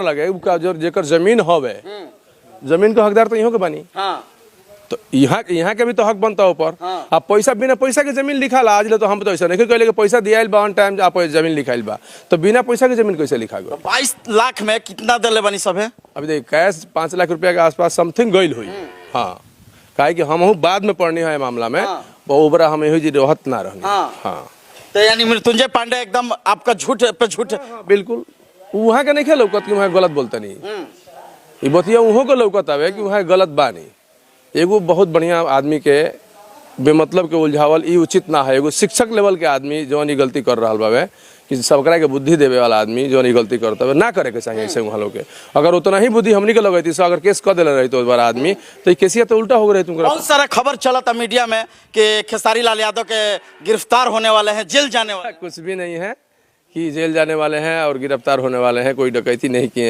लगे उ का जो जेकर जमीन हवे, जमीन के हकदार तो इहो के बानी। तो यहाँ यहाँ के भी तो हक बनता ऊपर। आ पैसा, बिना पैसा के जमीन लिखाला आज ले तो हम तो ऐसा नहीं कहले कि पैसा दियाइल बा ऑन टाइम, आप जमीन लिखाइल बा, तो बिना पैसा के जमीन कैसे लिखा गई? 22 लाख में कितना दिले बनी सभे? अभी देखिए, कैश 5 लाख रुपया के आसपास समथिंग गईल हुई। हाँ, काहे कि हमहू बाद में पढ़नी है मामला में। ओबरा हम यही जी रहत ना रहनी। तो यानी मृत्युंजय पांडे एकदम आपका झूठ पे झूठ? हाँ, बिल्कुल। वहाँ के नहीं लौकत कि वहाँ गलत बोलता नहीं। ई बतिया उहो के लौकत आवे कि वहाँ गलत बानी। एगो बहुत बढ़िया आदमी के बेमतलब के उलझावल ई उचित ना है। एगो शिक्षक लेवल के आदमी जौन ई गलती कर रहा बावे कि सबकरा के बुद्धि देवे वाला आदमी जौन ई गलती करता ना, करे के चाहिए ऐसे वहाँ लोग के। अगर उतना ही बुद्धि हमनी के लगैती से अगर केस कर देले रही तो बार आदमी तो ई केसिया तो उल्टा हो गई तुमको। बहुत सारा खबर चला था मीडिया में कि खेसारी लाल यादव के गिरफ्तार होने वाले हैं, जेल जाने वाले हैं। कुछ भी नहीं है कि जेल जाने वाले हैं और गिरफ्तार होने वाले हैं। कोई डकैती नहीं किए।